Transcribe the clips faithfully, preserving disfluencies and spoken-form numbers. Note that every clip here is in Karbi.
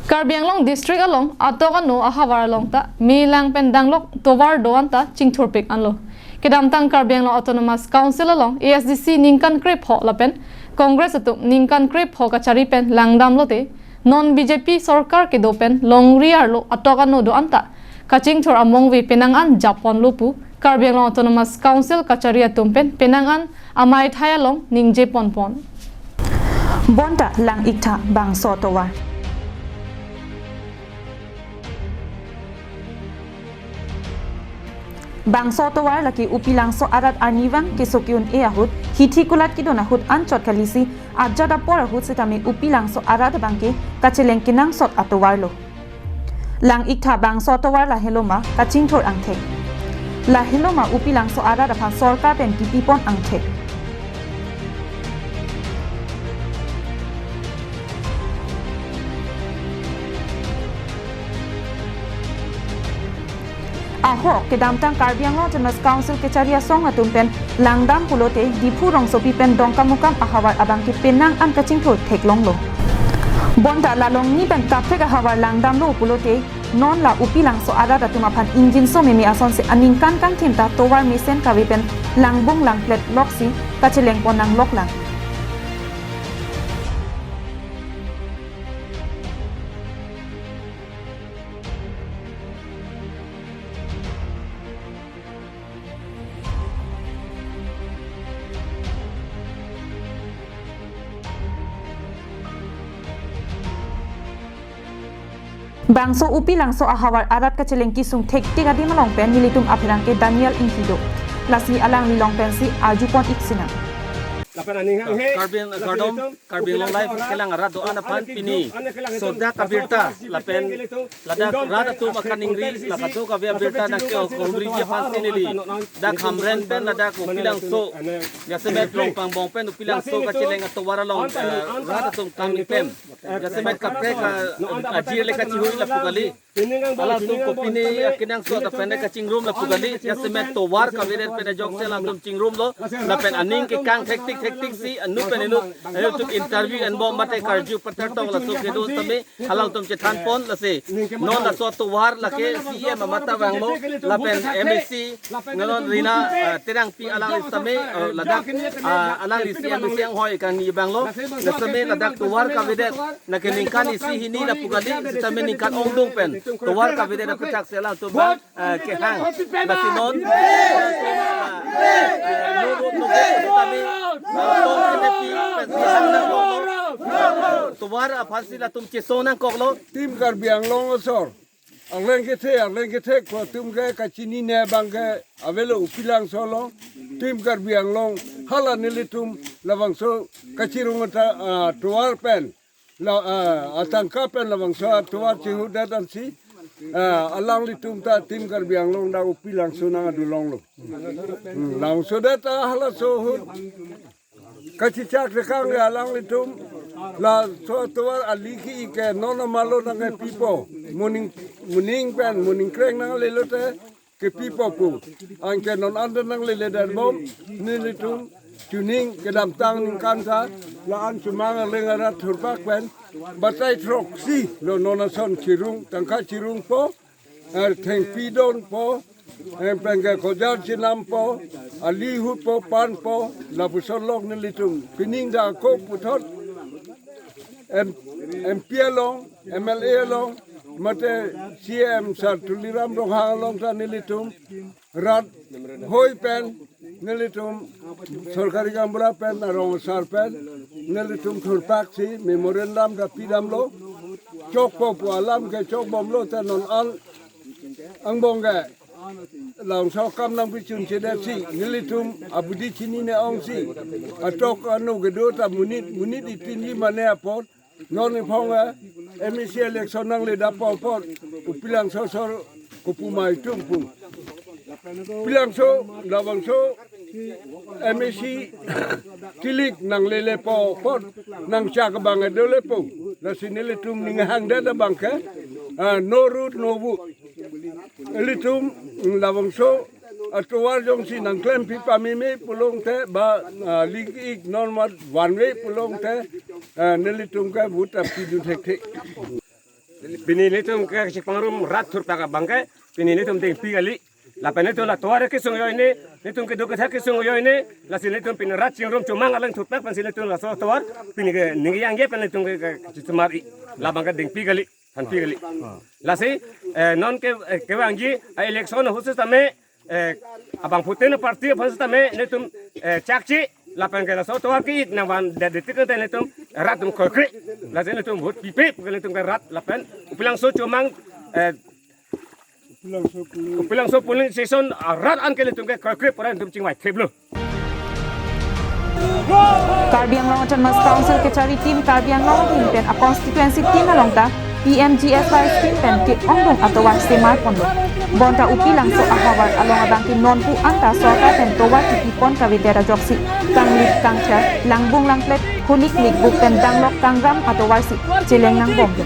Karbi Anglong District along atok ano ahavar along ta me lang pen danglok tovar do-an ta chingthurpik anlo. Kedamtang Karbi Anglong Autonomous Council along A S D C ningkan krepho lapen Congress atum ningkan krepho kachari pen langdam lote, non B J P sorkar kedo pen longri arlo atok ano do-an ta kachingthur amongve penang an japon lo pu Karbi Anglong Autonomous Council kachari atum pen penang an amei thai along ningje ponpon. Bonta lang-iktha bangso tovar. Bangso tovar lake Upilangso arat arnivang keso ke-un-e ahut, hithi kulat kedun ahut anchot kalisi, ajat apor ahut sitame Upilangso arat abangke kacheleng kenangsot atovar lo. Lang-iktha bangso tovar lahelo ma kachingthur angthek. Lahelo ma Upilangso arat aphan sorkar pen kipipon angthek. Ahok kedamtang Karbi Anglong Autonomous Council kachari asong atum pen langdam pulote Diphu rongsopi pen Dongkamukam ahavar abangke penang an kachingthur theklonglo. Bonta la longni pen kaprek ahavar langdamlo pulote non la Upilangso arat atum aphan ingjinso meme asonsi aningkan kangthim ta tovar mesen kave pen langbung langplet loksi kachelengpon nanglok lang. Bangso Upilangso ahavar arat kacheleng kesung thektik adim along pen nelitum apherangke Daniel Inghi do. Lasi alangli along pensi arjupon-ik sinang. Lapen aning hang he. Karbi Ang-, kardom, Karbi Anglong Live kelang arat do-an aphan pini sodak abirta lapen ladak rat atum akaningri, la kadokave abirta nangke-o kohumriji aphansi neli dak Hamren pen ladak Upilangso, jasemet Rongpangbong pen Upilangso kacheleng atovar along, eh, rat atum kam ingklem, jasemet kaprek, eh, ajir le kachihui lapu kali. Alangtum kopine akenangsot lapen kachingrum lapu kali, jasemet tovar kavedet pen ajokse alangtum chingrumlo, lapen aning kekang thektik thektiksi, inut pen inut, inut atum interview enbom mate karju patar tong laso kedo tame, alangtum chethanpon lasi. Non laso tovar lake C E M amat ta vanglo, lapen M A C, non Rina, eh, Terangpi alangli tame, eh, ladak, ah, alangli C E M C E M hoi kangni vanglo, la tame ladak tovar kavedet, nangke ningkan isi hini lapu kali, sitame ningkan ongdung pen tovar kavedet aphuthak si alangtum abang, eh, kehang. Lasi non, eh, no road no gate sitame, eh, tong kenepi pen kehang nangkoklo. Tovar aphansi latum chesong nangkoklo. Team Karbi Anglong asor arleng kethe, arleng kethe ko atum ke kachinine abangke avelo Upilangso lo. Team Karbi Anglong hala nelitum labangso kachirung ata, ah, tovar pen la, ah, atangka pen labangso atovar chihudet ansi, ah, alanglitum ta Team Karbi Anglong dak Upilangso nang adulonglo. Hmm, labangso det ta halaso ahut kachichak rekang ya alanglitum, laso atovar ali ke-ik ke non amalo nangkepipo, moning, moning pen, moning kreng nanglelo te kepipo pu. Anke non anta nanglele det bom, nelitum chuning kedamtang ningkan ta, la-an chomang arleng arat thurpak pen, batai throksi lo non ason chirung, tangka chirungpo, eh, thengpi donpo, eh, pengke kojar chinampo, ali hutpo, panpo, lapuson lok nelitum. Pining da ako puthot, M-, M P along, M L A along, mate C E M Sir Tuliram Ronghang along ta nelitum rat hoi pen, nelitum sorkari gaonbura pen, arong asar pen, nelitum thurpaksi memorandum ta pidamlo, chokpo pu alam ke chokbomlo te non an angbong ke labangso akam nangpichun chedetsi, nelitum abidi chinine ongsi, atok ano kedo ta monit, monit itinji mane apot, non iphong, eh, M A C election nangle dapo apot, Upilangso asor kopu ma itum pu. Upilangso, labangso M A C kilik nanglelepo apot, nangchak abang edolepo. Lasi nelitum ninghang det abangke, ah, no road, no vote. Ilitum labangso atovar jongsi nangklempi pameme pulote ba, ah, link ik non mat one way pulote, ah, nelitum ke vote apidun thekthe. Pini nelitum kachepangrum rat thurpak abang ke, pini nelitum dengpi kali. Lapen nelitum la tovar kesung ajoine, nelitum keduk ketha kesung ajoine, lasi nelitum pini rat chingrum chomang alang thurpak pensi nelitum laso tovar, pini ke ningje pen nelitum ke, ke, kachesomar-i. Labang ke dengpi kali, thanpi kali. Lasi, eh, non ke, eh, kevangji, eh, election ahut sitame, eh, abangphutin party aphan sitame nelitum, eh, chakche, lapen ke laso tovar ke-ik nangvandet tik tangte nelitum rat atum kroikre. Lasi nelitum vote pipe, nelitum ke rat lapen Upilangso chomang, eh, Upilangso polling station, ah, rat an ke nelitum ke kroikre pu ra nelitum chingvai theplo. Karbi Anglong Autonomous Council kachari team Karbi Anglong adim pen a constituency team along ta P M G S Y scheme pen ke-ongdung atovar semar ponlo. Bonta Upilangso ahavar along abang ke nonpu anta sorkar pen tovar kipi pon kavedet ajoksi kanglit kangthir, langbung langplet, holik likbuk pen danglok kangram atovar si cheleng nangbomlo.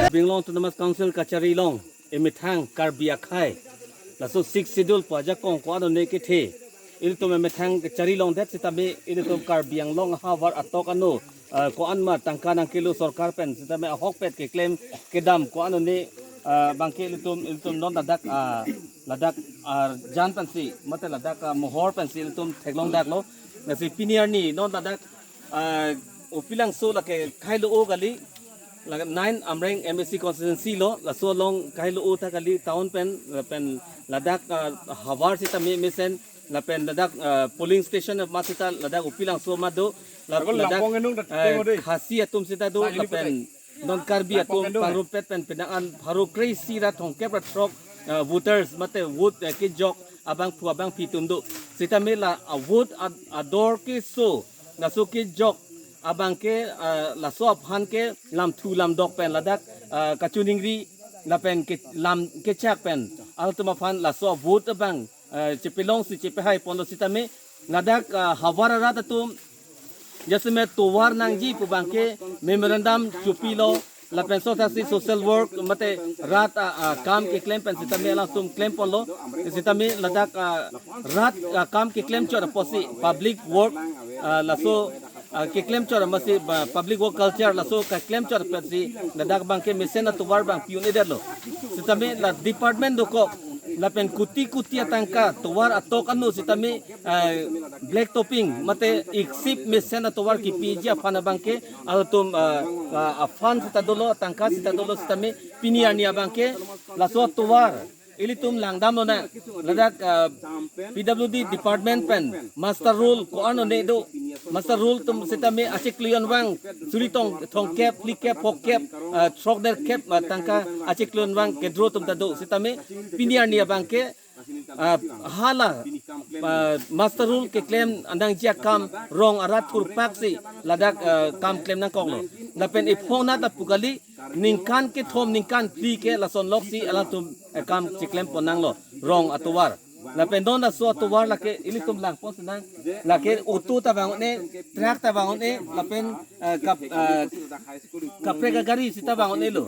Karbi Anglong Autonomous Council kachari along emethang Karbi akhei, laso Sixth Schedule pu ajakong ko-an one kethe, ilitum emethang kachari longdet sitame ilitum Karbi Anglong ahavar atok ano, ah, ko-an ma tangka nangkelo sorkar pen sitame ahokpet keklem kedam ko-an one, ah, abang ke ilitum, ilitum non ladak, ah, ladak arjan pensi mate ladak, ah, mohor pensi ilitum theklongdaklo. Lasi pini arni non ladak, ah, Upilangso lake Khailo-o kali, lake nine Amreng M A C constituency lo, laso along Khailo-o ta kali town pen, pen ladak, ah, havar sitame mesen, lapen ladak, ah, polling station ma sita ladak Upilangso ma do, la-, ladak, ah, Khasi atum sita do, lapen non Karbi atum pangrumpet pen penang an pharo kre-isi ra thomkep ra throk, ah, voters mate vote, ah, kejok abangphu abangphi atum do. Sitame la, ah, vote ad-, ador keso, laso kejok abang ke, ah, laso aphan ke lamthu lamdok pen ladak, ah, kachiningri lapen ke lam kechak pen altum aphan laso vote abang, ah, chepelongsi chepehai ponlo sitame ladak, ah, havar arat atum jasemet tovar nangji pu abang ke memorandum chopilo, lapen sothasi social work mate rat, ah, ah, kam keklem pen sitame alangtum klem ponlo, sitame ladak, ah, rat, ah, kam keklem chot apotsi public work, ah, laso, ah, keklem chot amatsi, ah, public work culture laso keklem chot apotsi ladak abang ke mesen atovar abang pi-un-edetlo. Sitame la department dokok lapen kuti kuti atangka tovar atok ano sitame, ah, black topping mate iksip mesen atovar kipiji aphan abang ke altum, ah, ah, aphan sita dolo, tangka sita dolo sitame pini arni abang ke laso atovar ilitum langdamlonang. Ladak, ah, P W D department pen muster roll ko-an one do, muster roll atum sitame achiklo-i anvang suri tong, thomkep, phlikep, phokep, ah, throknerkep, ah, tangka achiklo-i anvang kedro atum ta do sitame pini arni abang ke, ah, hala, ah, muster roll keklem nangji akam rong arat thurpak si ladak, ah, kam klem nangkoklo. Lapen iphong nat apu kali ningkan kethom ningkan phli ke lason loksi alangtum, eh, kam chiklem pon nanglo rong atovar. Lapen non laso atovar lake ilitum lang pon sinang, lake auto ta vang un-e, truck ta vang un-e, lapen, eh, kap-, eh, kaprek agari sita vang un-elo.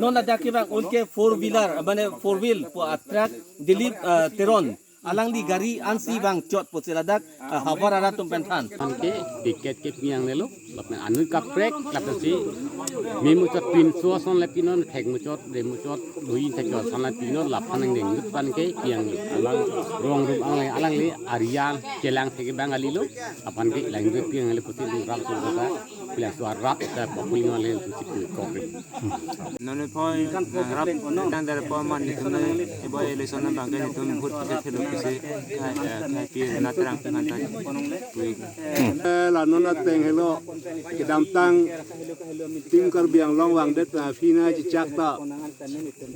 Non ladak kevang un ke four wheeler, mane four wheel pu a truck Dilip, eh, Teron alangli gari ansi vangchot pusi ladak, ah, havar arat atum pen than. Anke ticket ke pi-ang lelo, lapen anut kaprek, lapen si me muchot pinso ason le pinon, thek muchot, de muchot, dui thek ason le pinon, laphan angdeng lut pan ke pi-ang alang rong rum angle, alangli arian chelang thek abang kalilo, aphan ke lang pi-ang le pusi ram sung kota, Upilangso arat ta populing angle pusi pi kokre. Non le poi, eh, rap tang der po man netum le, eh, bo election abang ke netum vote ke thelo pusi, eh, eh, eh, pi Rina Terangpi aphan ta pui. Eh, la non ateng helo, kedamtang Team Karbi Anglong vangdet, eh, aphi nangchechak ta.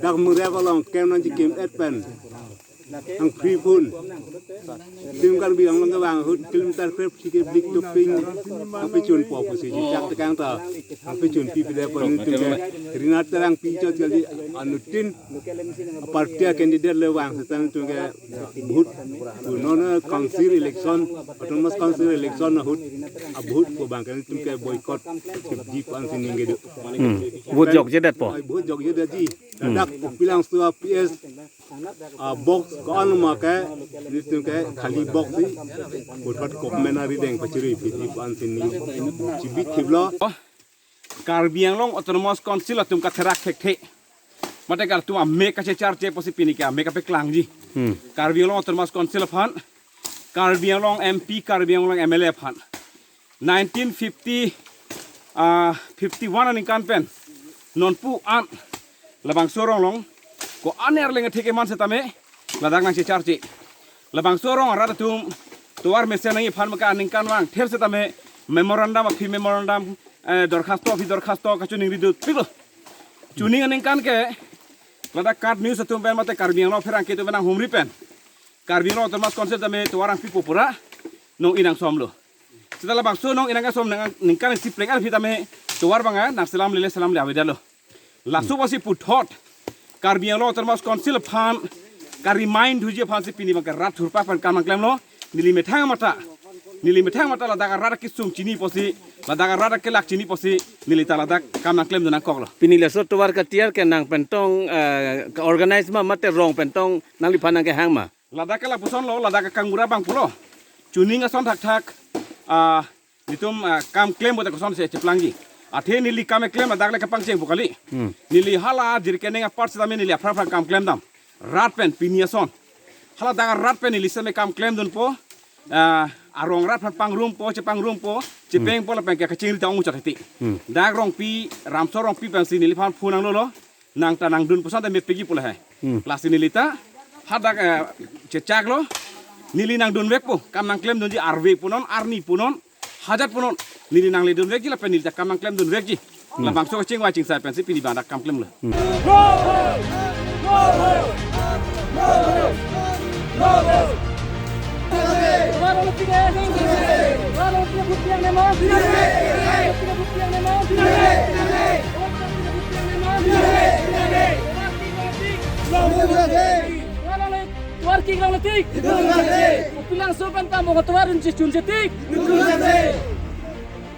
Dak Murek along kem nangchikim-et pen. Ang free phone. Team Karbi Anglong kevang ahut kilometer krep si ke blik doping. Ang pechun po pusi chak tekang ta. Ang pechun pi pide pon netum ke Rina Terangpi chot kali anuttin party candidate le vang seta netum ke vote. Pu non council election, autonomous council election ahut a vote pu abang ke netum ke boycott kepji pu ansi ningje do. Hmm. Vote jokjedet po. Ai, vote jokjedetji. Ladak Upilangso a P S, ah, box ko-an ma ke, netum ke khali box si, puthot government arideng pachiri piji pu ansi ningje. Chibit thiplo. Karbi Anglong Autonomous Council atum katherak thekthe. mate kalatum amek kachecharche pusi pini ke amek kapeklangji. Hmm. Karbi Anglong Autonomous Council aphan, Karbi Anglong M P, Karbi Anglong M L A aphan. Nineteen fifty, ah, fifty-one aningkan pen nonpu an labangso arong along ko-an arleng atheke man setame ladak nangchecharche. Labangso arong arat atum tovar mesen nangji aphan maka aningkanvang ther setame memorandum aphi memorandum, eh, dorkhasto aphi dorkhasto kachiningri dut piklo. Chuning aningkan ke ladak KAT News atum pen mate Karbi Anglong pherangke atum pen nanghumri pen Karbi Anglong Autonomous Council tame tovar nangpipo pura nong-i nangsomlo. Seta labangso nong-i nangkasom nang-, ningkan isi pleng aphi tame tovar abang nangselam lele selam le avedetlo. Laso apotsi puthot Karbi Anglong Autonomous Council aphan ka-remind thuji aphansi pini abang ke rat thurpak pen kam nangklemlo. Neli methang mata, neli methang mata ladak arat akesung chini pusi, ladak arat akelak chini pusi neli ta ladak kam nangklemdun nangkoklo. Pini laso tovar katiar ke nang pen tong, eh, ka-organize ma mate rong pen tong nangliphan nangkehang ma? Ladak ke lapusonlo, ladak ke kangbura abang pulo. Chuning ason thakthak, ah, netum, ah, kam klem bote kosonsi cheplangji. Athe neli kam keklem ladak le kapangcheng pu kali. Hmm. Neli hala jirkening apart setame neli aphrang aphrang kam klemdam. Rat pen pini ason. Hala dak rat pen neli setame kam klemdunpo. Ah, arong rat aphan pangrumpo, chepangrumpo, chepengpo lapen ke kachingri ta ong chot heti. Hmm. Dak Rongpi, Ramso Rongpi pensi neliphan phone nanglolo. Nang ta nangdun puson ta mepegi pu lahai. Hmm. Lasi neli ta hadak, eh, chechaklo. Neli nangdunvekpo, kam nangklemdunji arve punon, arni punon, hajat punon. Neli nangledunvekji lapen neli ta kam nangklemdunvekji. Hmm. Labangso kachingvai chingsai pensi pini abang dak kam klemlo. Hmm. Tovar kiklang tik. Upilang sopan pamong tovar unji chunji tik.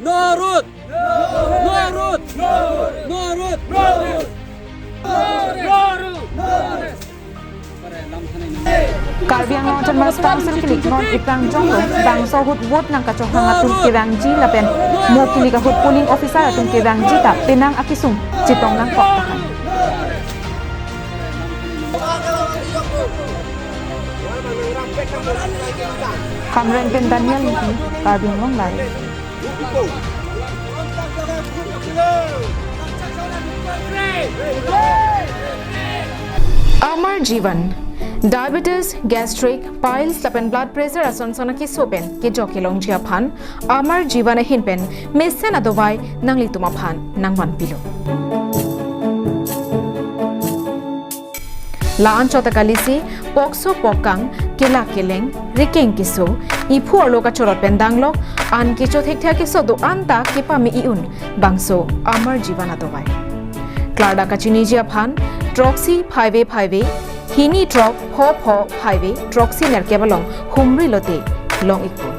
No road. No road. No road. No road. Karbi Anglong Autonomous Council kilik non iplang jonglo bangso ahut vote nangkachohang atum kevangji lapen mo kilik ahut polling officer atum kevangji ta penang akesung chetong nangkok tahan. Kamreng pen Daniel Ingti, Karbi Anglong Live. Amar Jeevan, diabetes, gastric, piles lapen blood pressure ason son akeso pen kejok kelongji aphan Amar Jeevan ahin pen mesen adovai nanglitum aphan nangvanpilo. La-an chot ta kalisi, pokso pokkang, kelak keleng, rikeng keso, iphu arlo kachorot pen danglok, an kecho thekthek keso do-an ta kepame i-un, bangso Amar Jeevan adovai. Klardak kachiniji aphan, throksi phaive phaive, hini throk pho pho phaive, throksi nerkep along humri lote long-ikpo.